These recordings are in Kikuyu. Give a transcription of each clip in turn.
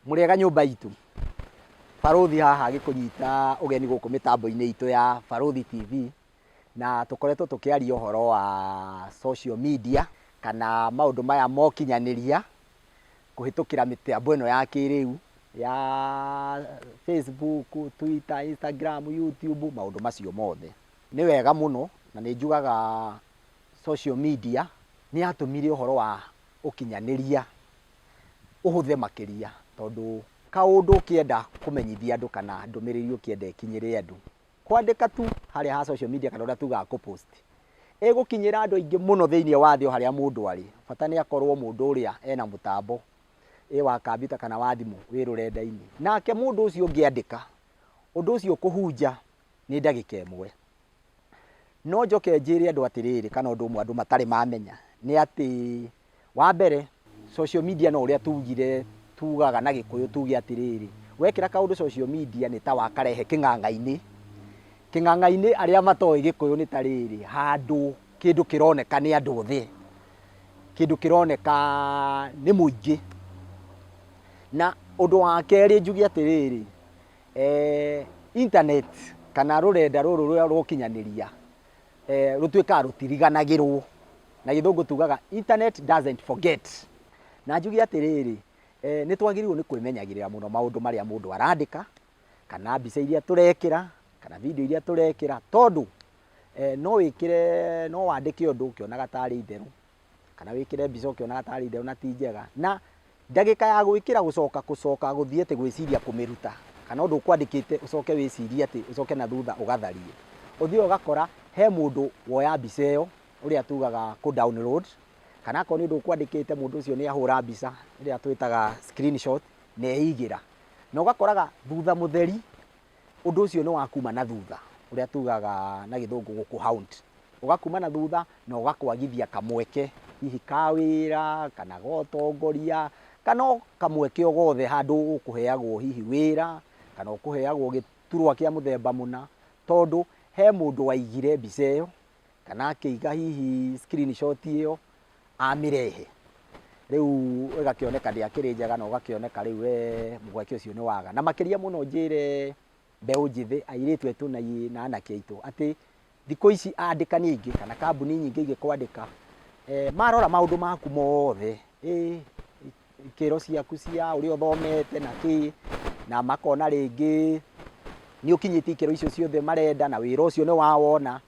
Mũrĩega nyũmba itũ. Barũthi haha agĩkũnyita ũgeni gũkũ mĩtambo-inĩ itũ ya Barũthi TV, na tũkoretwo tũkĩaria ũhoro wa social media kana maũndũ maya ma ũkinyanĩria kũhĩtũkĩra mĩtambo ĩno ya kĩrĩu ya Facebook, Twitter, Instagram, YouTube, maũndũ macio mothe. Nĩ wega mũno na nĩ njugaga social media nĩ yatũmire ũhoro wa ũkinyanĩria ũhũthe makĩria tondũ kaũndũ ũkĩenda kũmenyithia andũ kana ndũmĩrĩri ũkĩenda ĩkinyĩre andũ, kwandĩka tu harĩa ha social media kana ũrĩa tugaga kũ post, ĩgũkinyĩra andũ aingĩ mũno thĩiniĩ wa thĩ o harĩa mũndũ arĩ, bata nĩ akorwo mũndũ ũrĩa ena mũtambo ĩ wa kambiuta kana wa thimũ wĩ rũrenda-inĩ. Nake mũndũ ũcio ũngĩ andĩka, ũndũ ũcio kũhunja nĩ ndagĩka ĩmwe. No njoke njĩre andũ atĩrĩrĩ kana ũndũ ũmwe andũ matarĩ mamenya nĩ atĩ Wa mbere, social media no ũrĩa tugire tugaga na gĩkũyũ tuge atĩrĩrĩ, wekĩra kaũndũ social media nĩ ta wakarehe kĩng'ang'a-inĩ. Kĩng'ang'a-inĩ arĩa matoĩ gĩkũyũ nĩ ta rĩrĩ, handũ kĩndũ kĩroneka nĩ andũ othe, kĩndũ kĩroneka nĩ mũingĩ. Na ũndũ wa kerĩ njuge atĩrĩrĩ, internet kana rũrenda rũrũ rwa ũkinyanĩria rũtuĩkaga rũtiriganagĩrwo. Na gĩthũngũ tugaga internet doesn't forget. Na njuge atĩrĩrĩ, nĩ twagĩrĩirwo nĩ kwĩmenyagĩrĩra mũno maũndũ marĩa mũndũ arandĩka, kana mbica iria tũrekĩra, kana video iria tũrekĩra, tondũ no wĩkĩre, no wandĩke ũndũ ũkĩonaga tarĩ itherũ, kana wĩkĩre mbica ũkĩonaga tarĩ itherũ na ti njega, na ndagĩka ya gwĩkĩra gũcoka gũcoka gũthiĩ atĩ gwĩciria kũmĩruta, kana ũndũ ũkwandĩkĩte ũcoke wĩcirie atĩ ũcoke na thutha ũgatharie, ũthiaga ũgakora he mũndũ woya mbica ĩyo, ũrĩa tugaga kũ download, kana akorwo nĩ ũndũ ũkwandĩkĩte mũndũ ũcio nĩ ahũra mbica ĩrĩa twĩtaga screenshot na eigĩra, na ũgakoraga thutha mũtheri ũndũ ũcio nĩ wakuma na thutha, ũrĩa tugaga na gĩthũngũ gũkũ haunt, ũgakuma na thutha na ũgakwagithia kamweke hihi ka wĩra kana ga ũtongoria kana o kamweke o gothe handũ ũkũheagwo hihi wĩra kana ũkũheagwo gĩturwa kĩa mũthemba mũna, tondũ he mũndũ waigire mbica ĩyo kana akĩiga hihi screenshot ĩyo amĩrehe. Rĩu ĩgakĩoneka ndĩakĩrĩ njega na ũgakĩoneka rĩu we mweke ũcio nĩ waga. Na makĩria mũno njĩre mbeũ njĩthĩ, airĩtu aitũ na anake aitũ atĩ thikũ ici andĩkani aingĩ kana kambuni nyingĩ igĩkwandĩka, marora maũndũ maku mothe, ĩ ikĩro ciaku cia ũrĩa ũthomete na kĩ, na makona rĩngĩ nĩ ũkinyĩtie ikĩro icio ciothe marenda na wĩra ũcio nĩ wawona,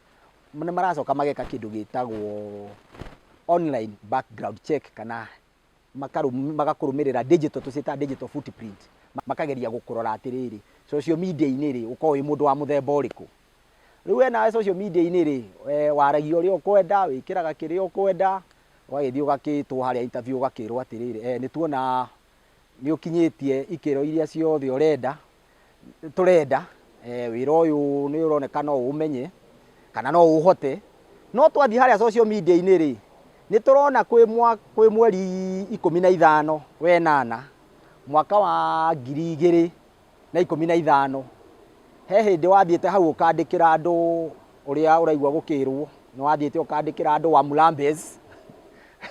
nĩ maracoka mageka kĩndũ gĩtagwo online background check kana magakũrũmĩrĩra digital, tũciĩtaga digital footprint, makageria gũkũrora atĩrĩrĩ, social media-inĩ rĩ, ũkoragwo wĩ mũndũ wa mũthemba ũrĩkũ. Rĩu we nawe social media-inĩ rĩ, waragia ũrĩa ũkwenda, wĩkĩraga kĩrĩa ũkwenda, ũgagĩthiĩ ũgakĩtwo harĩa interview ũgakĩrwo atĩrĩrĩ, nĩ tuona nĩ ũkinyĩtie ikĩro iria ciothe ũrenda, tũrenda, wĩra ũyũ nĩ ũroneka no ũmenye kana no ũhote, no twathiĩ harĩa social media-inĩ rĩ, nĩ tũrona kwĩ mweri 15 wenana mwaka wa 2015, he hĩndĩ wathiĩte hau ũkandĩkĩra andũ ũrĩa ũraigua gũkĩrwo, nĩ wathiĩte ũkandĩkĩra andũ wa Mulambes,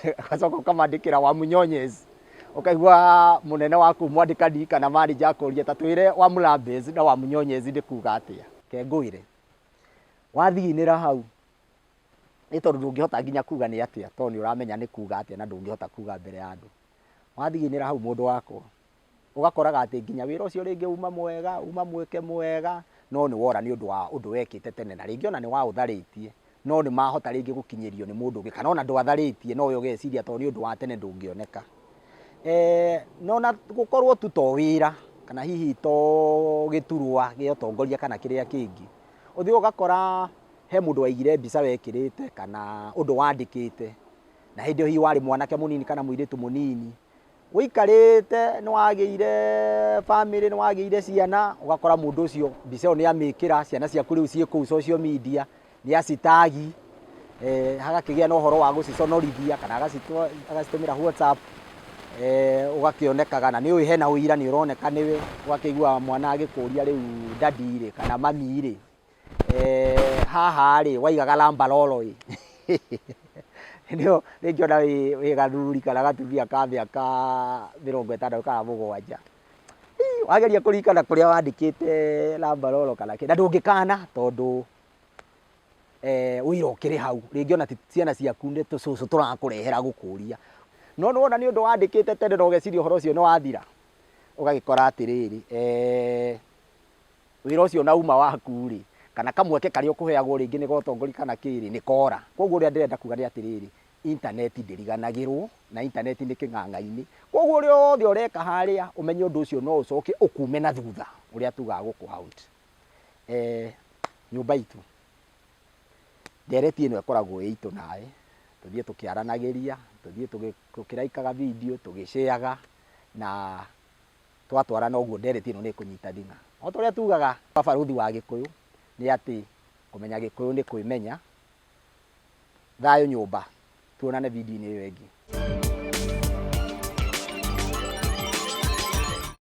ũgacoka ũkamandĩkĩra wa Munyonyes, ũkaigua mũnene waku mwandĩkani kana manager akũria ta twĩre wa Mulambes na wa Munyonyes nĩ kuga atĩa. Ke ngwĩre, wathiginĩra hau nĩ tondũ ndũngĩhota nginya kuga nĩ atĩa tondũ nĩ ũramenya nĩ kuga atĩa na ndũngĩhota kuga mbere ya andũ. Wathiginĩra hau mũndũ wakwa, ũgakoraga atĩ nginya wĩra ũcio rĩngĩ uma mwega, uma mweke mwega, no nĩ wora nĩ ũndũ wa ũndũ wekĩte tene na rĩngĩ ona nĩ waũtharĩtie, no nĩ mahota rĩngĩ gũkinyĩrio nĩ mũndũ ũngĩ kana ona ndwatharĩtie no we ũgeciria tondũ nĩ ũndũ wa tene ndũngĩoneka. No na gũkorwo tu to wĩra kana hihi to gĩturwa gĩa ũtongoria kana kĩrĩa kĩngĩ, ũthiaga ũgakora he mũndũ waigire mbica wekĩrĩte kana ũndũ wandĩkĩte, na hĩndĩ ĩyo hihi warĩ mwanake mũnini kana mũirĩtu mũnini, ũikarĩte nĩ wagĩire bamĩrĩ, nĩ wagĩire ciana, ũgakora mũndũ ũcio mbica ĩyo nĩ amĩkĩra, ciana ciaku rĩu ciĩ kũu social media, nĩ acitagi, hagakĩgĩa na ũhoro wa gũciconorithia kana agacitũmĩra WhatsApp, ũgakĩonekaga na nĩ ũĩ hena ũira nĩ ũroneka nĩwe, ũgakĩigua mwana agĩkũria rĩu daddy rĩ kana mummy rĩ, haha rĩ waigaga lambarolo ĩ, nĩyo rĩngĩ ona wĩ gathuri kana gatumia ka mĩaka 67 kana 7. Wageria kũririkana kũrĩa wandĩkĩte Lambalolo kana kĩ, na ndũngĩkana tondũ ũira ũkĩrĩ hau. Rĩngĩ ona ti ciana ciaku nĩ tũcũcũ tũrakũrehera gũkũria. No nĩ wona nĩ ũndũ wandĩkĩte tene na ũgeciria ũhoro ũcio nĩ wathira, ũgagĩkora atĩrĩrĩ, wĩra ũcio ona uma waku rĩ, kana kamweke karĩa ũkũheagwo rĩngĩ nĩ ga ũtongoria kana kĩ rĩ, nĩ kora. Kwoguo ũrĩa ndĩrenda kuga nĩ atĩrĩrĩ, intaneti ndĩriganagĩrwo, na intaneti nĩ kĩng'ang'a-inĩ. Kwoguo ũrĩa wothe ũreka harĩa, ũmenye ũndũ ũcio no ũcoke ũkume na thutha, ũrĩa tugaga gũkũ haunt. Nyũmba itũ, ndereti ĩno ĩkoragwo ĩ itũ nawe, tũthiĩ tũkĩaranagĩria, tũthiĩ tũkĩraikaga video, tũgĩcĩaga na twatwarana ũguo ndereti ĩno nĩ ĩkũnyita thing'a. O ta ũrĩa tugaga barũthi wa Gĩkũyũ nĩ atĩ kũmenya Gĩkũyũ nĩ kwĩmenya. Thayũ nyũmba, tuonane video-inĩ ĩyo ĩngĩ.